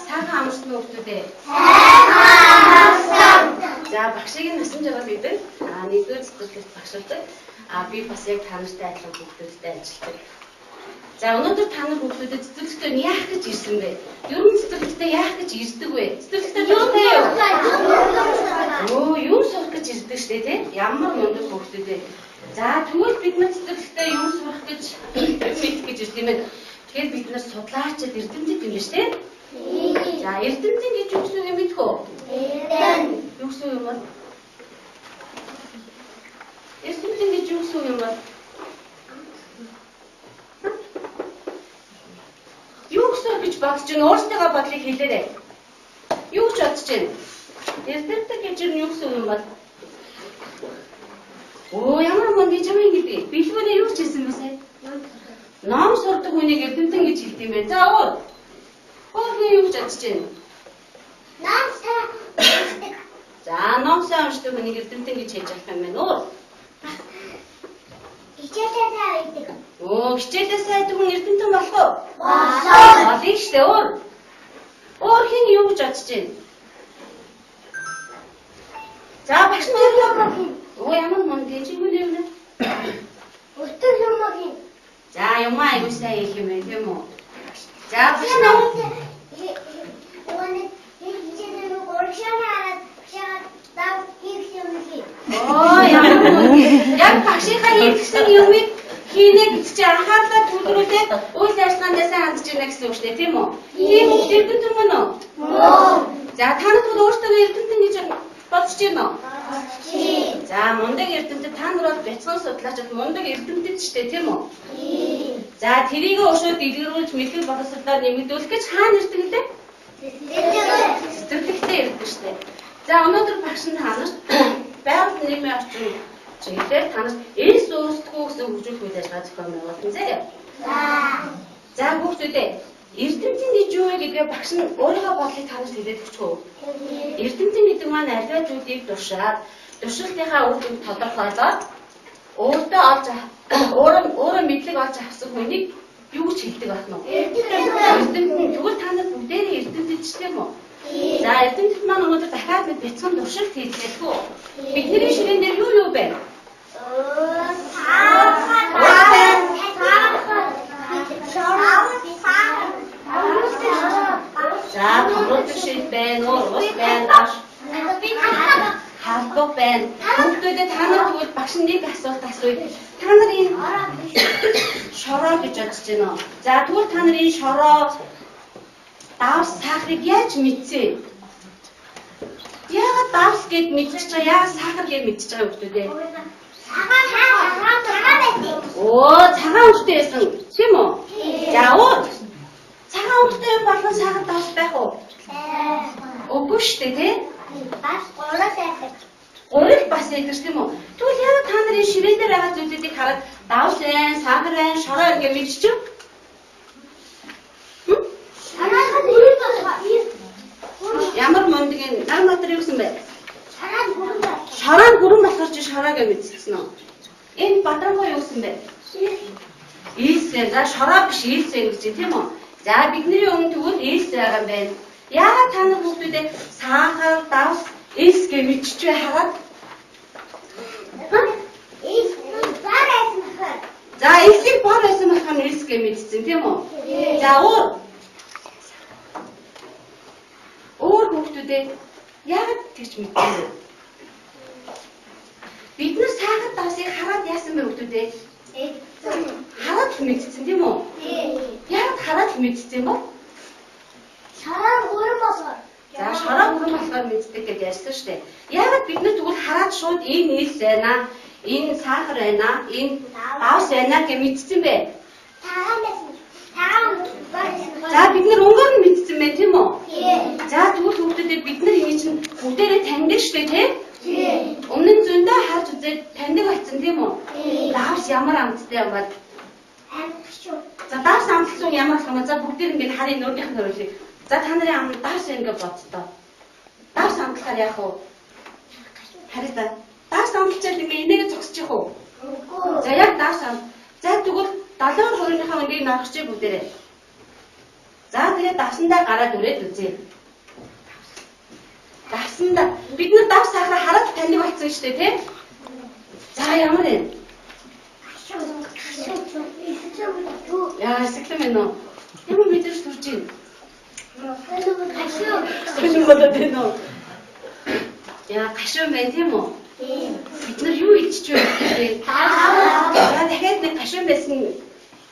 Сайхан амарсан уу хүүхдүүдээ? Сайхан амарсан. За багшийг нь насан жаргал гэдэг. Нэгдүгээр цэцэрлэгт багшилдаг. Би бас яг та нартай адилхан хүүхдүүдтэй ажилладаг. За өнөөдөр та нар хүүхдүүдэд цэцэрлэгтээ яах гэж ирсэн бэ? Ер нь цэцэрлэгтээ яах гэж ирдэг вэ? Цэцэрлэгтээ дуртай юу? Өө, юм сурах гэж ирдэг штэ тий? Ямар мундаг хүүхдүүдээ. За тэгвэл бид нар цэцэрлэгтээ юм сурах гэж мэдэх гэж ирдэг юм байна. Тэгэхээр бид нар судлаачид эрдэмтэд юм биш тий? За эрдэмтэн гэж юу гэсэн үг юм мэдэх үү? Юу гэсэн үг юм бол? Эрдэмтэн гэж юу гэсэн үг юм бол? Юу гэсэн үг гэж бодож байна? Өөрсдийнхөө бодлыг хэлээрэй. Юу гэж бодож байна? Эрдэмтэн гэж юу гэсэн үг юм бол? Оо, ямар мөн чамын гэдэг. Бэлгүүнээ юу ч хэлсэн бэ сая? Ном сурдаг хүнийг эрдэмтэн гэж хэлдэг юм байна. За өөр. Өөр хүн юу гэж бодож байна? Ном сайн уншдаг. За ном сайн уншдаг хүнийг эрдэмтэн гэж хэлж болох юм байна. Өөр. Хичээлээ сайн хийдэг. Өө, хичээлээ сайн хийдэг хүн эрдэмтэн болох уу? Болно. Болно шүү дээ. Өөр. Өөр хэн юу гэж бодож байна? За багш нар Өө, ямар мундаг юм бэ нэ? Өтөр юм уу? За юм аягүй сайн хийх юм байна тийм үү? За багш нар Оо, ямар мундаг. Яг багшийнхаа хийхсэн юмыг хийнэ гэж чи анхаарлаа төвлөрүүлээд үйл ажиллагаандаа сайн хандж байна гэсэн үг шүү дээ, тийм үү? Тийм үү? Эрдэмтэн мөн үү? За та нар бол өөртөө эрдэмтэн гэж бодож байна уу? За мундаг эрдэмтэд та нар бол бяцхан судлаачид мундаг эрдэмтэд шүү дээ, тийм үү? За тэрийг өшөө дэлгэрүүлж мэдлэг боловсролоор нэмэгдүүлэх гэж хаана ирдэг лээ? Цэцэрлэгтээ ирдэг шүү дээ. За өнөөдөр багш нь та нарт байгаль нийгмийн орчин чиглэлээр та нарт элс үүсдэггүй гэсэн хөгжүүлэх үйл ажиллагаа зохион байгуулсан заяа. За хүүхдүүдээ эрдэмтэн гэж юу вэ гэдгээ багш нь өөрийнхөө бодлыг та нарт хэлээд өгчих үү? Эрдэмтэн гэдэг маань аливаа зүйлийг туршаад туршилтынхаа үр дүнг тодорхойлоод өөртөө олж өөрөө мэдлэг олж авсан хүнийг юу гэж хэлдэг байх нь вэ? Эрдэмтэн. Тэгвэл та нар бүгдээрээ эрдэмтэд ч тийм үү? За эрдэмтэд маань өнөөдөр дахиад нэг бяцхан туршилт хийлгээх үү? Бидний ширээн дээр юу юу байна? За томруулдаг шид байна, ус байна, халдвар байна. Хүүхдүүдээ та нар тэгвэл багш нэг асуулт асууя. Та нар энэ шороо гэж бодож байна уу? За тэгвэл та нар энэ шороо давс сахарыг яаж мэдсэн? Яагаад давс гэд мэдчихэж байгаа? Яагаад сахар гэж мэдчихэж байгаа хүүхдүүдээ? Оо, цагаан өнгөтэй байсан. Тийм үү? За өөр. Цагаан өнгөтэй юм болгон сахар давс байх уу? Үгүй шүү дээ, тий? Бас гурал байдаг. Гурил бас байдаг тийм үү? Тэгвэл яагаад та нарын ширээн дээр байгаа зүйлүүдийг хараад давс байна, сахар байна, шороо гэж мэдчихв? Ямар мундаг юм? Нар модор юу гэсэн бэ? Шороо гүрэн болохоор чи шороо гэж мэдчихсэн үү? Энэ бадрангаа юу гэсэн бэ? Илс. За шороо биш илс гэж тийм үү? За бидний өмнө тэгвэл илс байгаа юм байна. Яагаад та нар хүүхдүүдээ сахар, давс, элс гэж мэдчихвэ хараад? Элс бор байсан болохоор. За элсийг бор байсан болохоор элс гэж мэдсэн тийм үү? За өөр. Өөр хүүхдүүдээ яагаад тэгж мэдсэн бэ? Бид нар сахар давсыг хараад яасан бэ хүүхдүүдээ? Хараад л мэдсэн тийм үү? Яагаад хараад л мэдсэн юм бэ? Шороо гүрэн болохоор. За шороо гүрэн болохоор мэддэг гэж ярьсан шүү дээ. Яагаад бид нар тэгвэл хараад шууд энэ элс байна, энэ сахар байна, энэ давс байна гэж мэдсэн бэ? Цагаан байсан. Цагаан бор байсан. За бид нар өнгөөр нь мэдсэн байх тийм үү? За тэгвэл хүүхдүүдээ бид нар энэ чинь бүгдээрээ таньдаг шүү дээ, тий? Өмнө нь зөндөө харж үзээд таньдаг болсон тийм үү? Давс ямар амттай юм бэ? Амтгүй. За давс амтлсан ямар болох юм бэ? За бүгдээр ингээд харъя нүдийнх нь хөрвүүлье. За та нарын ам давс ингээд бодтоо. Давс амтлахаар яах вэ? Харъя та. Давс амтлчаал ингээд энийгээ зогсчих уу? Үгүй. За яг давс ам. За тэгвэл 70%-ийнхаа өнгийг норгочих бүгдээрээ. За тэгээд давсандаа гараад үрээд үзье. Давсандаа бид нар давс сахараа хараад таньдаг болсон шүү дээ, тий? За ямар вэ? Яа, эсэглэн байна уу? Ямар мэдрэмж төрж байна? Сонин болоод байна уу? Яа, гашуун байна тийм үү? Бид нар юу идчих вэ? За дахиад нэг гашуун байсан.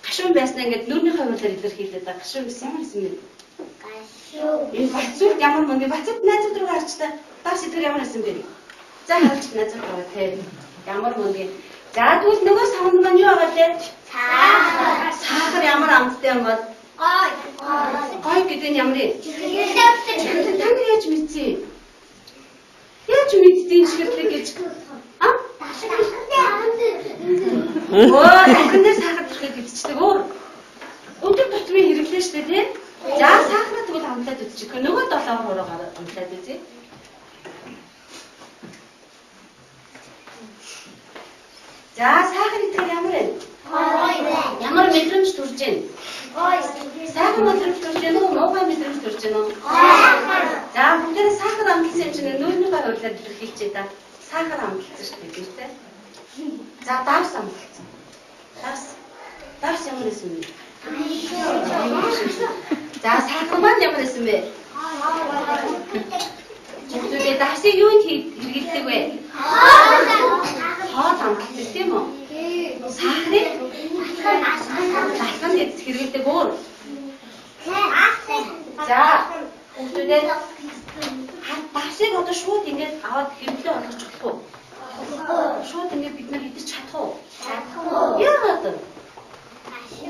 Гашуун байснаа ингээд нүрийнхээ хуулиар илэрхийлээд байгаа. Гашуун байсан ямар юм бэ? Энэ бацууд ямар мөн бэ? Бацууд найзууд руу харч та. Давс итгэр ямар байсан бэ? За харч найзууд руу тий. Ямар мөн бэ? За тэгвэл нөгөө савнд маань юу байгаа лээ? Сахар. Сахар ямар амттай юм бол? Гой. Гой гэдэг нь ямар юм? Та нар яаж мэдсэн? Яаж мэдсэн чихэрлэг гэж? А? Өө, дахин дээр сахар түрхэд идчихдэг өөр. Өдөр тутмын хэрэглээ шүү дээ, тий? За сахараа тэгвэл амтлаад үзчих. Нөгөө долоо хуруугаар амтлаад үзье. За сахар идэхээр ямар вэ? Ямар мэдрэмж төрж байна? Сайхан мэдрэмж төрж байна уу? Муухай мэдрэмж төрж байна уу? За бүгдээрээ сахар амтлсан юм чинь нүүрнийхээ хуулиар илэрхийлчихье да. Сахар амтлсан шүү дээ бид нар. За давс амтлсан. Давс. Давс ямар байсан бэ? За сахар маань ямар байсан бэ? Бүгдээ давсыг юунд хэрэглэдэг вэ? Хоол амталдаг тийм үү? Сахарыг талханд хэрэглэдэг өөр. За бүгдээ давсыг одоо шууд ингэж аваад хэрэглээ болгож болох уу? Шууд ингэж бид нар идэж чадах уу? Чадахгүй. Яагаад вэ?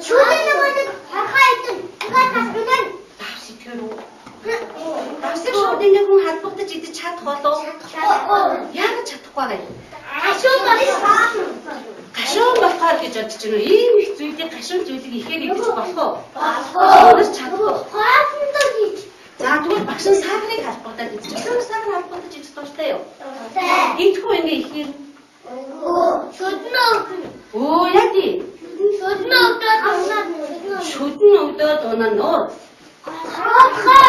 Шууд нөгөө нэг хорхоо идэн. Тэгээд бас үнэн. Давс идэхээр үү? Давсыг шууд ингэ хүн халбагдаж идэж чадах болов? Чадахгүй. Яагаад чадахгүй вэ? Гашуун болсон. Гашуун болохоор гэж бодож байна уу? Ийм их зүйлийг гашуун зүйлийг ихээр идэж болох уу? Болохгүй. Өөрөөр чадахгүй. Хоолндоо хийж. За тэгвэл багш нь сахарыг халбагдаад идчих. Тэр сахар халбагдаж идэх дуртай юу? Дуртай. Идэхгүй ингэ ихээр. Шүднө өгнө. Өө яа тий? Шүднө өгдөөд унаад. Шүдэн өгдөөд унаа нуур. Хорхоо.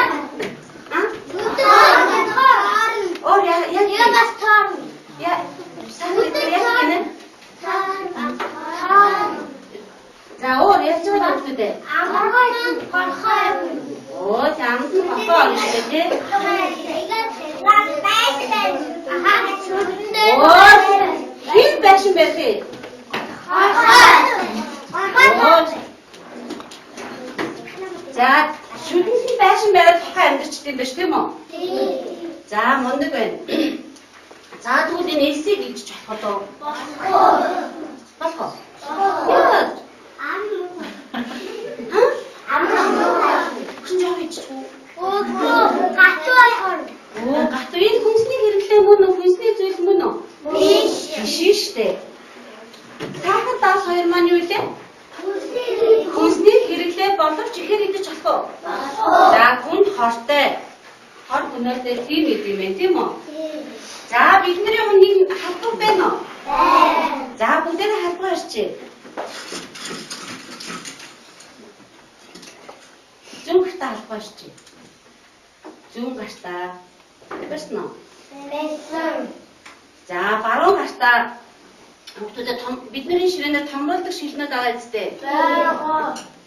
А? Шүдэн хорхоо. Өөр яа яа Я бас таарна. яа сахар идэхээр яа гинэ? За өөр яаж байгаа юм бэ? Амаргай горхоо. Оо замд нь хорхоо орно шүү дээ тий. Оо хэн байшин байх юм? За шүдэнний байшин бариад тухайн амьдарчд юм байна тийм үү? За мундаг байна. За тэгвэл энэ элсийг идчих болох уу? Болох уу? Яагаад? Ха? Хүчин жоо идчих үү? Оо гатуу энэ хүнсний хэрэглээ мөн үү? Хүнсний зүйл мөн үү? Биш шүү дээ. Сахар давс хоёр маань юу лээ? Хүнсний хэрэглээ боловч ихээр идэж болох уу? За хүнд хортой. Хор хөнөөтэй тийм идэм юм тийм үү? За бидний өмнө нэг халбаг байна уу? За бүгдээрээ халбаг харчээ. Зүүн гартаа халбаг харчээ. Зүүн гартаа. Байсан уу? За баруун гартаа хүүхдүүдэд том бидний ширээнээр томруулдаг шилнүүд байгаа үстэй.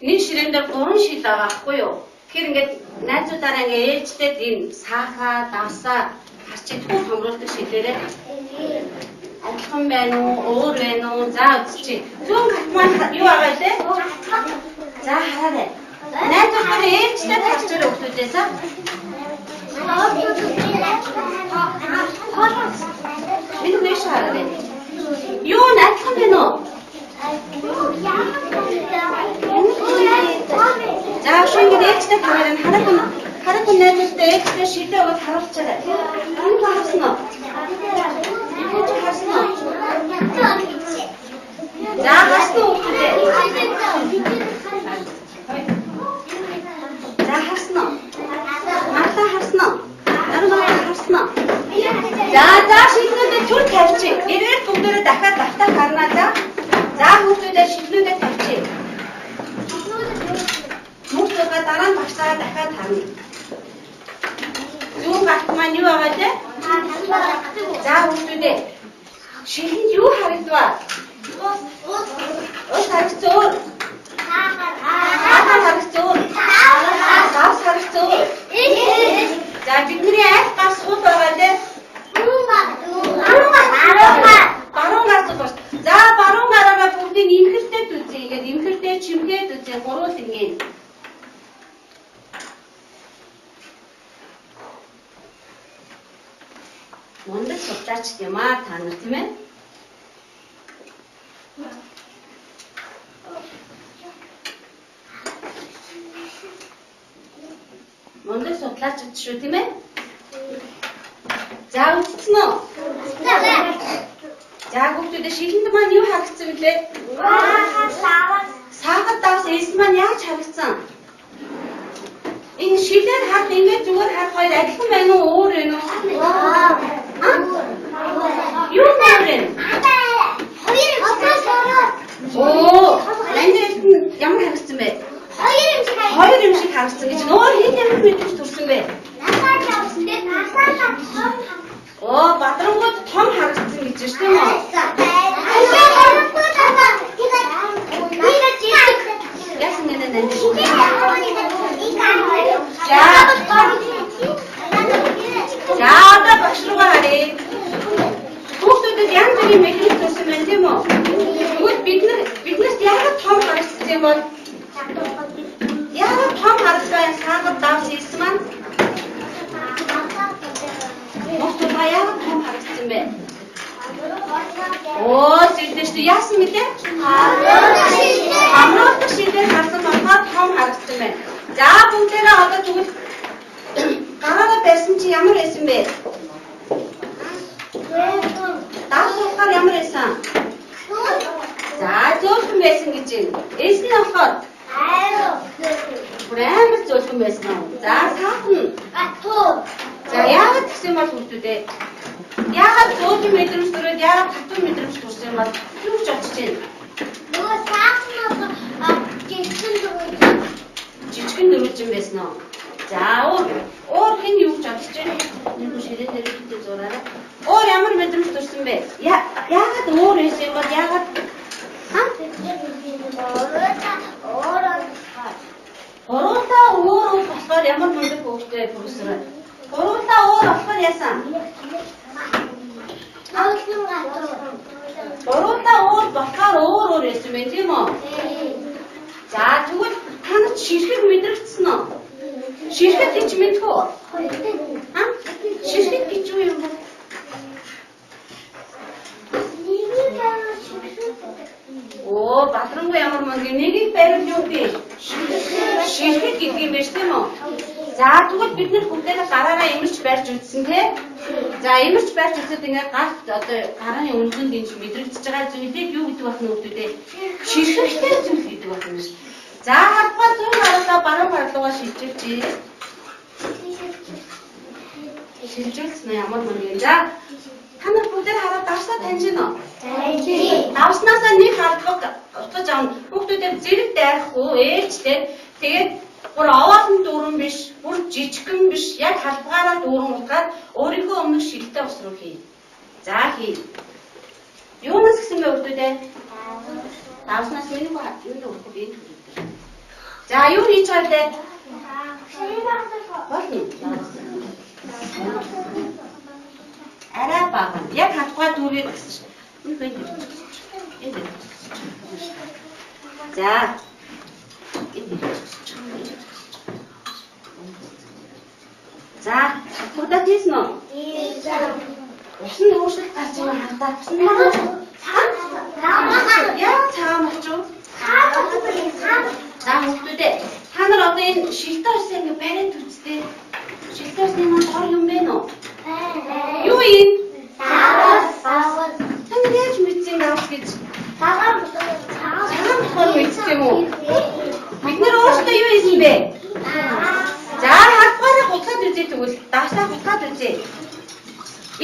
Нэг ширээн дээр 3 шил байгаа аахгүй юу? Тэгэхээр ингээд найзуудаараа ингээд ээлжлээд ийм сахаа, давсаа харч идэх томруулдаг шилээрээ адилхан байна уу, өөр байна уу? За үзчихье. Зүүн гарт маань юу байгаа вэ? За хараарай. Найзуудаараа ээлжлээд харж байгаа хүүхдүүдээ за. Энэ нэш хараарай. Юу н адилхан байна уу? За шин ингээд ээлжлээд хараарай. Хараагүй хараагүй найзуудтай ээлжлээд шилээ өгөөд харуулчаарай. Энэ харсан уу? Энэ чи харсан уу? За харсан уу хүүхдүүдээ? За харсан уу? Марлаа харсан уу? Наран харсан уу? За за шилнүүдээ түр тавьчих. Эргээд бүгдээрээ дахиад давтаа харнаа за. За хүүхдүүдээ шилнүүдээ тавьчих. Мөр зургаа дараа нь багшаа дахиад харна. Зүүн гарт маань юу байгаа вэ? За хүүхдүүдээ. Шилэнд юу харагдваа? Ус харагдсан өөр. Саахар харагдсан өөр. Давс харагдсан өөр. За бидний аль гар сул байгаа вэ? Баруун гар сул байна. За баруун гараараа бүгдийг имхэртэй үзье. Ингээд имхэртэй чимгээд үзье. Гуруул ингэ. Мундаг судлаач юм аа та нар тийм ээ? Мундаг судлаачд шүү тийм ээ? За үзсэн үү? За хүүхдүүдээ шилэнд маань юу харагдсан бэлээ? Саагад давс элс маань яаж харагдсан? Энэ шилээр харах ингээд зүгээр харах хоёр адилхан байна уу? Өөр байна уу? Юу өөр вэ? Оо, энэ ямар харагдсан бэ? Хоёр юм шиг харагдсан гэж. Нөгөө хэн ямар мэдрэмж төрсөн бэ? Оо, бадрангууд том харагдсан гэж байна тийм үү? Яасан гэнэ нэ? За, одоо багш руугаа харъя. Хүүхдүүдэд янз бүрийн мэдрэмж төрсөн байна тийм үү? Тэгвэл биднэрт яагаад том харагдсан юм бол? Яагаад том харагдсан юм саагад давс элс маань? Мохтолгаа яагаад том харагдсан бэ? Оо, зүйтэй шүү. Яасан мэлээ? Хамруулах шилээр харсан болохоор том харагдсан байна. За, бүгдээрээ одоо тэгвэл гараараа барьсан чи ямар байсан бэ? Давс болохоор ямар байсан? За, зөөлхөн байсан гэж байна. Элс нь болохоор бүр амар зөөлхөн байсан уу? За, саах нь. За, яагаад тэгсэн бол хүүхдүүдээ? Яагаад зөөлхөн мэдрэмж төрөөд яагаад татвар мэдрэмж төрсөн юм бол юу гэж бодож байна? Жижигэн дөрвөлжин байсан уу? За, өөр хэн юу гэж бодож байна? Нэг ширээн дээр битээ зураарай. Өөр ямар мэдрэмж төрсөн бэ? Яагаад өөр байсан юм бол яагаад? Гуруулаа өөр өөр болохоор ямар мундаг хүүхдээ профессор. Гуруулаа өөр болохоор яасан? Гуруулаа өөр болохоор өөр өөр байсан байх тийм үү? За, тэгвэл та нар ширхэг мэдрэгдсэн үү? Ширхэг гэж мэдэх үү? Ширхэг гэж юу юм бэ? Оо, бадрангүй ямар мундаг нэгийг барил юу гэдэг? Ширхэг гэдэг юм байна тийм үү? За, тэгвэл бид нар бүгдээрээ гараараа имэрч барьж үзсэн тий? За, имэрч барьж үзээд ингээд гарт одоо гарын өнгөнд энэ мэдрэгдэж байгаа зүйлийг юу гэдэг вэ хүүхдүүдээ? Ширхэгтэй зүйл гэдэг байна. За, хавтгай зүүн гаралаа баруун гаралуугаа шилжүүлчихье. Шилжүүлсэн ямар мөн юм. За, та нар бүгдээр хараад давсаа таньж гэнэ үү? Давснаасаа нэг халдлага утгаж авна. Хүүхдүүдээ зэрэг дайрахгүй ээлжтэй. Тэгээд бүр овоолн дүүрэн биш, бүр жижигхэн биш, яг халбгаараа дүүрэн утгаад өөрийнхөө өмнөх шилтэй ус руу хий. За, хий. Юунаас гисэн бэ хүүхдүүдээ? Давснаас миний юу өгөх вэ? За, юу хийж байгаа вэ? Болно. Арай бага. Яг хатгаа дүүрээд гэсэн шин. Энэ бэн дээр. Энэ дээр. За. Энэ дээр. За, хатгуудаа тийсэн үү? Усан өөрчлөлт гарч байгаа хардаа. Усан яа цагаан болчих вэ? За, хүүхдүүдээ та нар одоо энэ шилтэй усыг ингэ бариад үзтээ. Шилтэй усны маань дор юм бэ нөө? Юу юм? Та нар яаж мэдсэн давс гэж? Цагаан болохоор мэдсэн юм уу? Бид нар өөрсдөө юу хийсэн бэ? За, хатгаараа гутлаад үзье тэгвэл давсаа гутлаад үзье.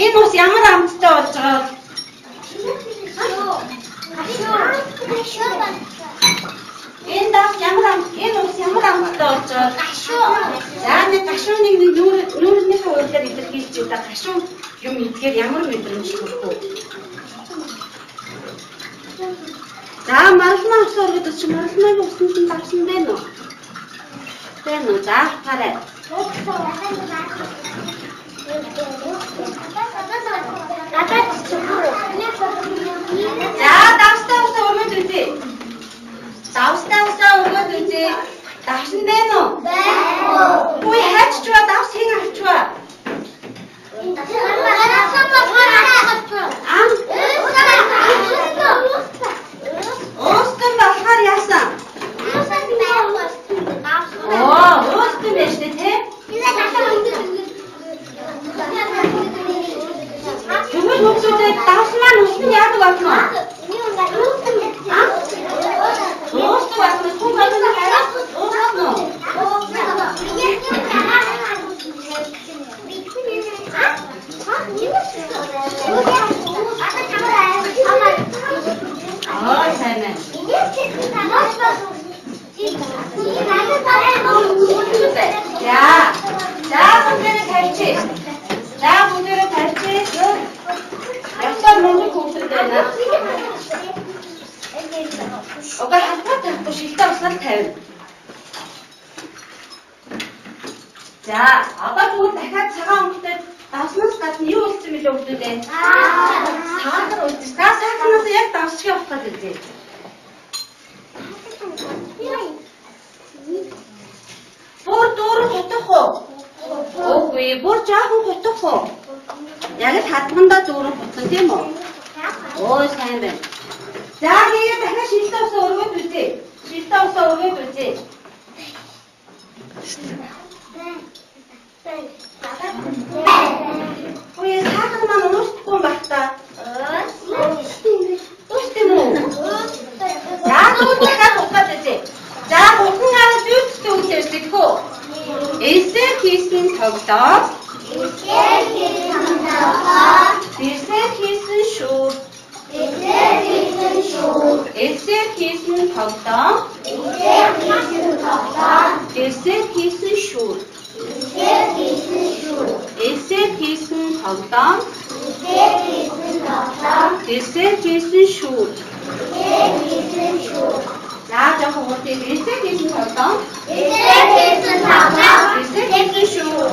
Энэ ус ямар амттай болж байгаа вэ? Энэ давс ямар ам энэ ус ямар амттай болж байгаа? Гашуу. За нэг гашууныг нэг нүүрнийхээ урилгаар илэрхийлж байгаа гашуун юм идэхээр ямар мэдрэмж төрөх вэ? За маралмаа ус өргөд чи маралмаагийн усанд нь давсан байна уу? Байна уу? За хараа. За давстай усаа өргөд үзье. Давстай усаа өргөд үзье. Давсан байна уу? Байхгүй. Үгүй хайччваа давс хэн авчваа? Ам уустан болохоор яасан? Оо, уустан байж тээ тий? Тэгвэл хүмүүсээ давс маань усны яадаг болно? Уустан болно. Хүн болгоно хараа уустан уу? Аа, сайн байна. За. За бүгдээрээ тавьчих. За бүгдээрээ тавьчих. Явсаар мундаг хүүхдүүд байна. Уга халбаа тавихгүй шилдэ усаар тавина. За, одоо бүгд дахиад цагаан өнгөтэй давснаас гадна юу үлдсэн бэлээ хүүхдүүд ээ? Сахар үлдсэн. За, сахарнаас яг давсчиг явах гэж үзье. Бүр дүүрэн гутах уу? Үгүй, бүр жоохон гутах уу? Яг л хадгандаа дүүрэн гутсан тийм үү? Ой, сайн байна. За, тэгээд дахиад шилдэ усаа өргөд үзье. Шилдэ усаа өргөд үзье. Үгүй, сахар маань уусдаггүй юм байх та. Уус тийм үү? За, тэгвэл дахиад гутгаад үзье. За, гутан гараад зүйцтэй үлээрс гэх үү? Элсээр хийсэн тоглоом, бэрсээр хийсэн шүүр, элсээр хийсэн тоглоом, бэрсээр хийсэн шүүр, элсээр хийсэн тоглоом, бэрсээр хийсэн шүүр. За, жоохон хурдан элсээр хийсэн тоглоом, бэрсээр хийсэн шүүр.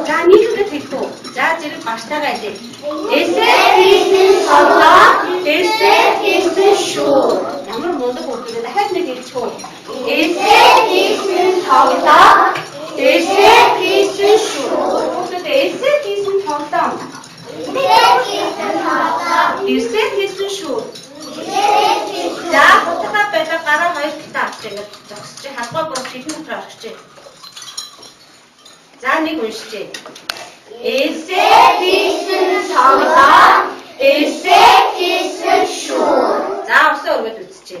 За, нийлүүлээд хэлэх үү? За, зэрэг багштайгаа хэлье. Элсээр хийсэн тоглоом, бэрсээр хийсэн шүүр. Ямар мундаг хүүхдүүд вэ? Дахиад нэг хэлчих үү? Элсээр хийсэн тоглоом, бэрсээр хийсэн шүүр. Хүүхдүүд элсээр хийсэн тоглоом, бэрсээр хийсэн шүүр. За, хутгаа байлаа гараа хоёр талдаа авч ингээд зогсож халбаа бүр шилэн дотор орчих. За, нэг уншчихъя. Элсээр хийсэн тоглоом, бэрсээр хийсэн шүүр. За, усаа өргөд үзчихье.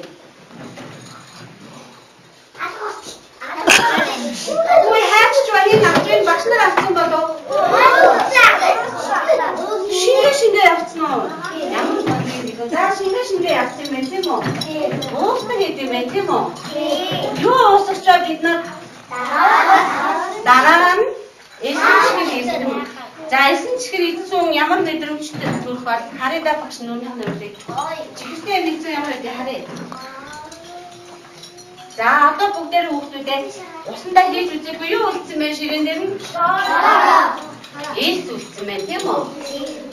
Үгүй хайчч ба хин авч ийн багш нар авсан болов? Шингээ шингээ явцсан уу? Ямар бодлого юм бэ? За, шингээ шингээ явцсан юм байна тийм үү? Уустан гэдэг юм байна тийм үү? Юу уусгачаа бид нар дараа нь элсэн чихэр хийсэн. За, элсэн чихэр идсэн ямар мэдрэмжтэй төрөх бол харъя да багш нүнийх нь үрлийг. Чихэртэй юм идсэн ямар гэдэг харъя. За, одоо бүгдээр хүүхдүүдээ усандаа хийж үзээгүй юу үлдсэн бэ ширээн дээр нь? Элс үлдсэн байна тийм үү?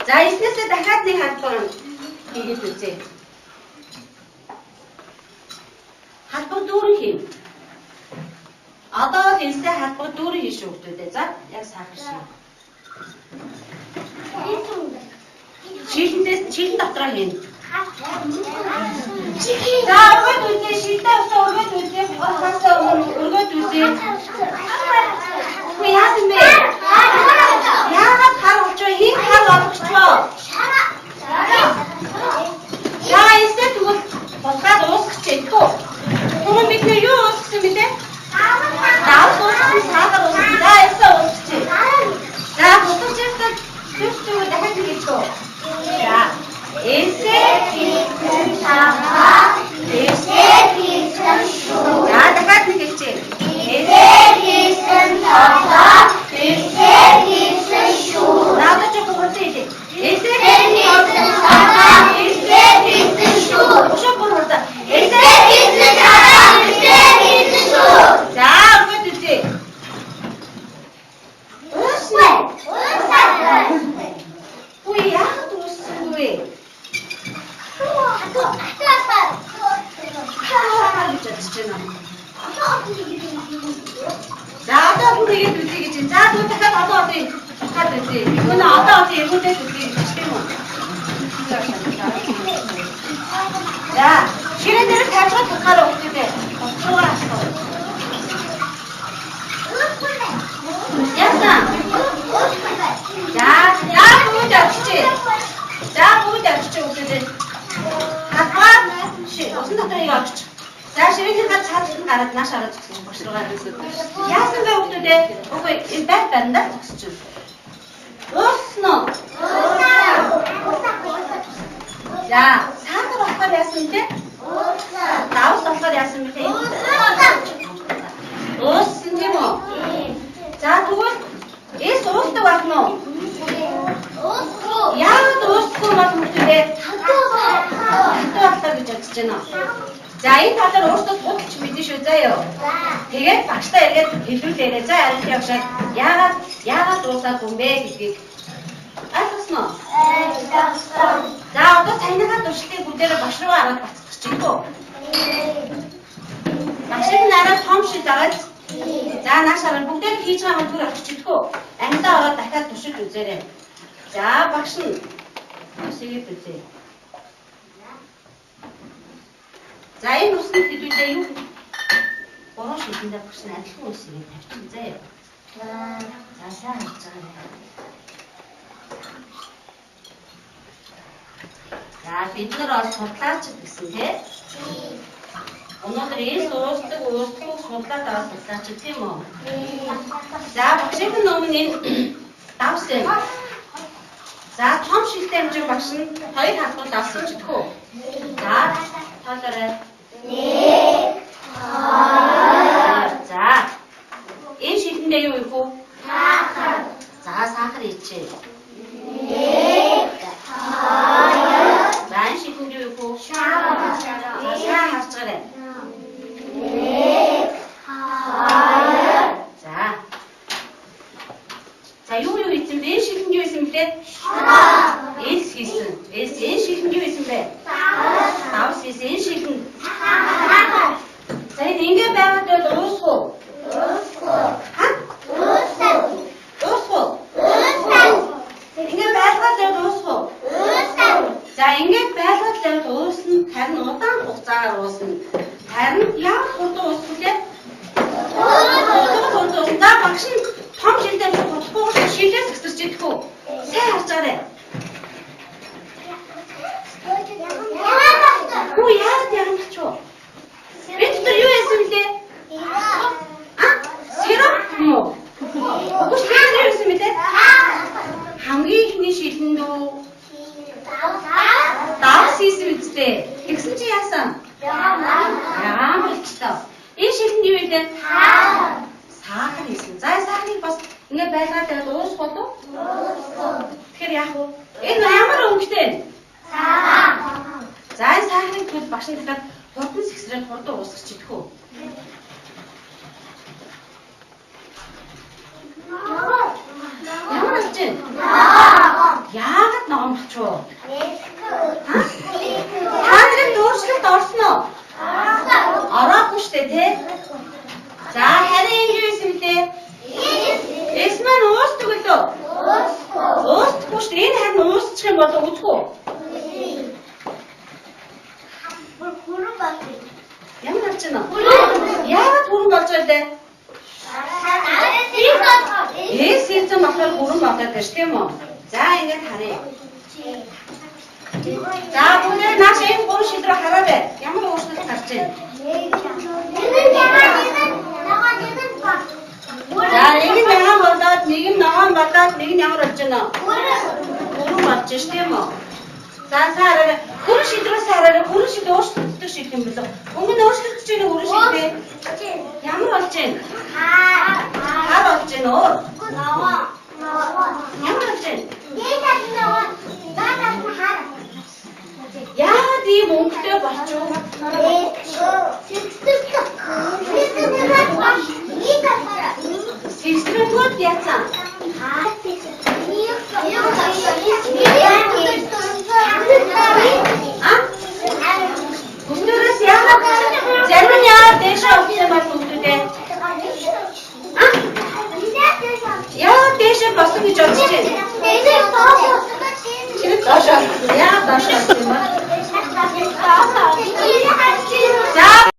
За, элснээсээ дахиад нэг халбар хийгээд үзье. Халбар дүүрэн хийн. Одоо бол элсээ халбар дүүрэн хийн шүү хүүхдүүдээ. За, яг сахар шиг. Шилэндээс шилэн дотроо хийн. За, өргөд үзье. Шилдэ усаа өргөд үзье. Усаасаа өмнө өргөд үзье. Үгүй яасан бэ? Яагаад хар болчихоо? Хэн хар болгочихвоо? За, элсээ тэгвэл булгаад уусгачих гэх үү? Түрүүн бид нэр юу уусгасан бэлээ? Давс уусгасан, сахар уусгасан. За, элсээ уусгачих. За, хутгаж явахдаа зүг зүг дахиад нэг хэлчих үү? За, элсээ хийсэн сахар, бэрсээр тэгээд үзье гэж. За тэгвэл дахиад одоо одоо дахиад үзье. Тэгвэл одоо одоо эргүүлээд үзье гэж тийм үү? За, ширээн дээр тавьж байгаа хүүхдүүдээ. Руугаа асуу. Яасан? За, за бүгд авчиж. За бүгд авчиж хүүхдүүдээ. Хадваа ши усан дотор яг авчиж. За ширээнийхээ цаад нь гараад нааш хараад зогсон багш руугаа. Яасан бэ хүүхдүүдээ? Үгүй энэ байр бариндаа зогсож байна. Уусна уу? За, саатар болохоор яасан бэ? Давс болохоор яасан бэ? Ууссан тийм үү? За тэгвэл эс уусдаг байх нь уу? Яагаад уусдаггүй бол хүүхдүүдээ? Хатуу болохоор гэж бодож байна уу? За энэ талаар өөрсдөө судалж мэднэ шүү заа юу. Тэгээд багштай эргээд хэлүүлээрэй. За ариун явшаад яагаад уусаагүй юм бэ гэдгийг ойлгосноо? За одоо саяныхаа туршилтыг бүгдээрээ багш руу аваад бацчих үү? Багшийг нараа том шил аваад за нааш хараа бүгдээр хийж байгаа юм түр авчиж идэх үү? Ангидаа ороод дахиад туршиж үзээрэй. За багш нь усыг үзье. За энэ усанд хэдүүлээ юу? Гурван шилэндээ багш нь адилхан ус ингэ тавьчих заяа. За сайн харж байгаа. За бид нар бол судлаачид гэсэн тий. Өнөөдөр эс уусдаг уусдаггүй судлаад байгаа судлаачид тийм үү? За багшийн өмнө энэ давс юм. За том шилтэй хэмжээ багш нь хоёр халдвар давс хийж идэх үү? За тоолоорой. 1 2. За энэ шилтэндээ юу их вэ? Сахар. За сахар ичээ. 1 2. За энэ шилтэнд юу их вэ? Шар. За сайн харж байгаарай. 1 2. За. За юу юу хийсэн бэ? Энэ шилтэнд юу хийсэн блэ? Элс хийсэн. Элс энэ шилтэнд юу хийсэн бэ? Давс хийсэн. Энэ шилтэнд. За энэ ингэ байгаад байвал уусах уу? Ха? Уусах уу? Ингэ байлгаад байвал уусах уу? За ингэ байлгаад байвал уусна. Харин удаан хугацаагаар уусна. Харин ямар хурдан уусах вэ? Хурдан хурдан уусна. За багш нь том шилдээ хурдахгүй шилээс ихсэрч идэх үү? Сайн харж байгаарай. Хүү яагаад яагаад болчих вэ? Би дотор юу яасан бэлээ? А? Сироп юм уу? Үгүй шүү дээ юу яасан бэлээ? Хамгийн ихний шилэнд үү? Давс хийсэн үстэй. Тэгсэн чи яасан? Ягаан болчлоо. Энэ шилэнд юу вэ? Сахар хийсэн. За сахарыг бас ингэ байлгаад байвал уусах болов? Тэгэхээр яах вэ? Энэ ямар өнгөтэй вэ? За энэ сахарыг түл багш нь дахиад хурдан сэгсрээд хурдан уусгах идэх үү? Ямар болж байна? Яагаад ногоон болчих вэ? Та нарын өөрчлөлт орсон уу? Ороогүй шүү дээ, тий? За харин энэ юу юм бэлээ? Эс маань уусдаг лөө? Уусдаггүй шүү дээ. Энэ харин уусчих юм болов үзэх үү? Ямар болж байна? Яагаад хүрэн болж байгаа лээ? Эс хийсэн болохоор хүрэн болоод байна тийм үү? За ингээд харъя. За бүгдээ нааш энэ гурван шил рүү хараарай. Ямар өөрчлөлт гарч байна? За нэг нь ягаан болоод, нэг нь ногоон болоод, нэг нь ямар болж байна? Бүрэн болж байна тийм үү? За саараа хүрэн шил рүү саараа хүрэн шил өөрчлөгддөг шил юм болов. Өнгө нь өөрчлөгдөж байна хүрэн шил дээ. Ямар болж байна? Хар болж байна уу? Ямар болж байна? Яагаад ийм өнгөтэй болчих вэ? Сэгсрэнгүүд яцсан? А? Өнөөдрөөс яагаад зарим нь яагаад дээшээ өгсөн бол хүүхдүүдээ? А? жишээ болсон гэж бодож байна? Тэр доош орсон. Яагаад доош орсон юм бэ? За.